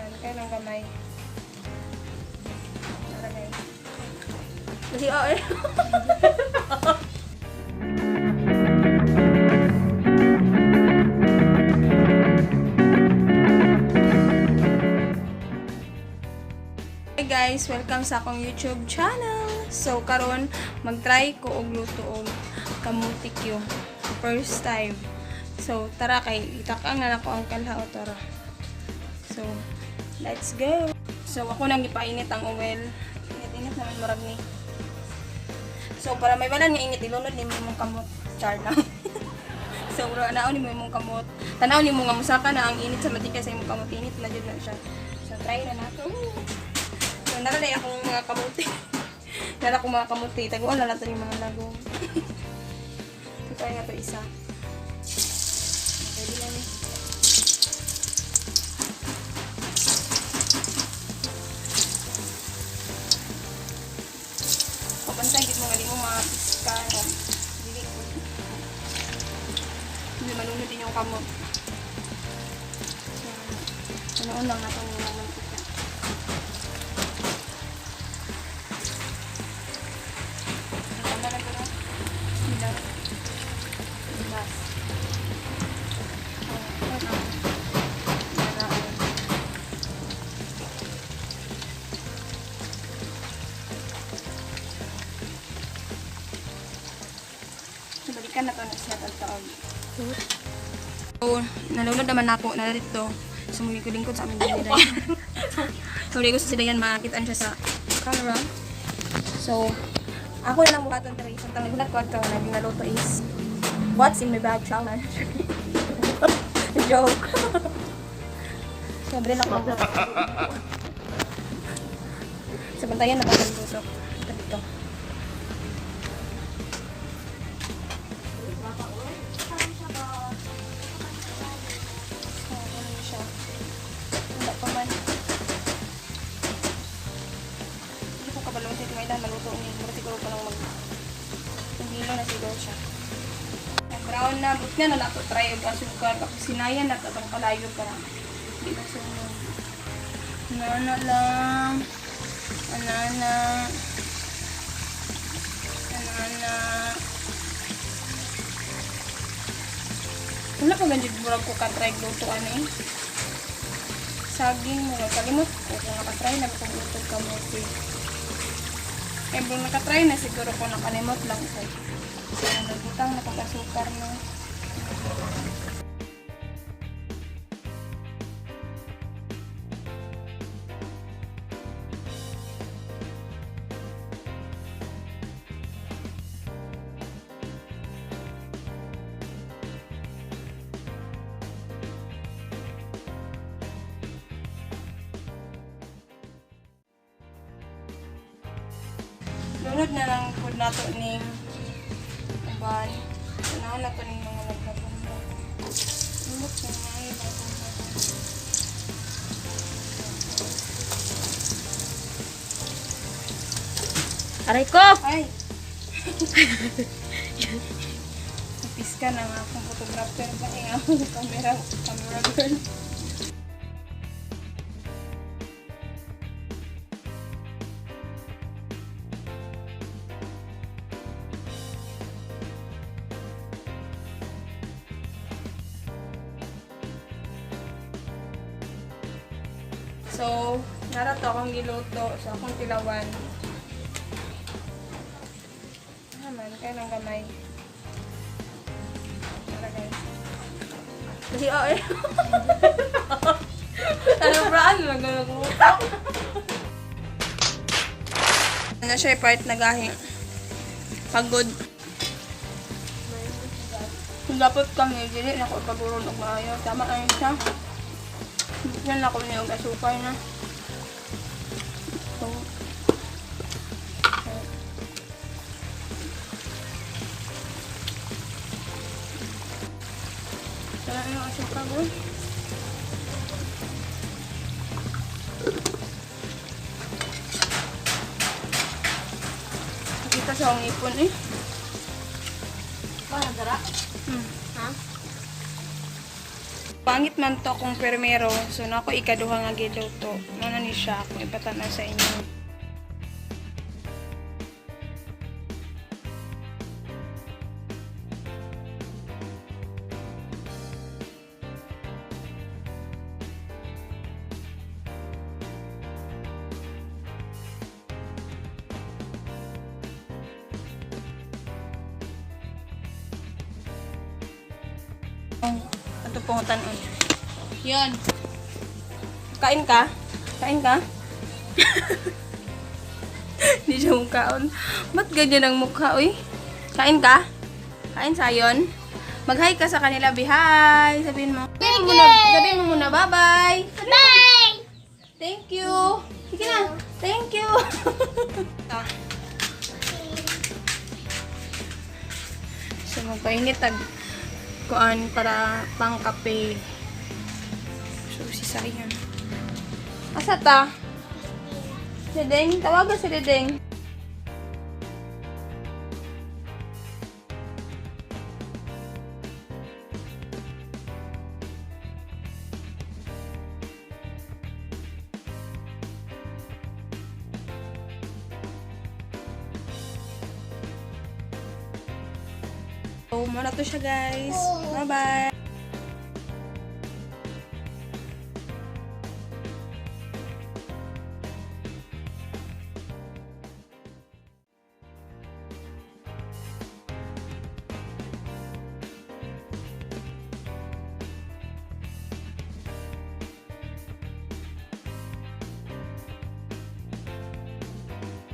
Naman, kaya lang gamay. Tara, guys. Kasi, oh, eh. Hi guys, welcome sa akong YouTube channel. So karon mag-try ko og luto og kamuti Q. First time. So tara kay itakang na nako ang kalhaw, tara. So let's go. So ako nang gipainit ang oil. Init-init naman murag ni. So para may balan nga init, ilunod nimo imong kamot. Char lang. So bro, anaon nimo imong kamot. Tanaw nimo nga musaka na ang init sa mantika sa imong kamot, init na jud na siya. So try na nato. So, nara akong mga kamuti. Nara akong mga kamuti. Taguan na natin yung mga lagong. So, try na to isa. Pwede na ni. Pabantay, gid mo nga di mo mapiska. No? Dili ko. Hindi malunod din yung kamot. So, ano lang natin yung mantika. Tama na ba? Bismillah. Bismillah. Oh, ano? Naraon. Balikan na to na siya tagtaog. So, nalunod naman ako na dito. So, muli ko lingkod sa amin. Ay, so, muli ko sa sidayan, makitaan siya sa camera. So, ako na lang buhaton pero isang tang nagulat ko ato na ginaluto is what's in my bag challenge. Joke. Sobre lang ako. Sa bantayan na ba ang luto? Dito. So, ano siya? Wala pa man. Hindi ko kabalo sa may dahil maluto ni. Mura siguro pa lang mag hilo na siguro siya. Brown na, but nga na nato try og asukar kasi sinayan na katong kalayo para di ba sunog. Nana lang. Anana. Anana. Wala pa ganyan murag ko ka-try luto ani. Saging mo kalimot ko kung nakatry na ko luto kamote. Eh, kung nakatry na siguro ko nakalimot lang ko. So, nagbutang na kong asukar no. Lunod na lang po nato ning uban. Tanawon na to ning mga naglabong. Lunod na mga naglabong. Aray ko! Ay! Napiska na nga akong photographer ba eh akong camera, camera girl. So, narato akong giluto sa akong tilawan. Naman, kaya lang gamay. Tara guys. Kasi, oh, eh. Ano ba? Ano lang gano'n ko? Ano siya yung part na gahi? Pagod. Kung dapat kami, dili na ko ipaguron og maayo. Tama na yun siya. Yan na ko niya og asukar na. So, Wala na yung asukar ko. Nakita sa akong ipon eh. Ba, nagara? Hmm. Ha? Pangit man to akong permero. So nako ikaduha nga giluto. Mao na ni siya akong ipatan-aw sa inyo. Ato pong tanon. Yun. Kain ka? Kain ka? Hindi siya mukaon. Ba't ganyan ang mukha, uy? Kain ka? Kain sayon? Mag-hi ka sa kanila, bi. Hi! Sabihin mo. Sabihin mo muna, bye-bye! Bye! Thank you! Sige na! Thank you! So, magpainit tag kuan para pang kape. So, si Sayon. Asa ta? Dedeng? Tawagan si Dedeng. So, muna to siya, guys. Bye-bye!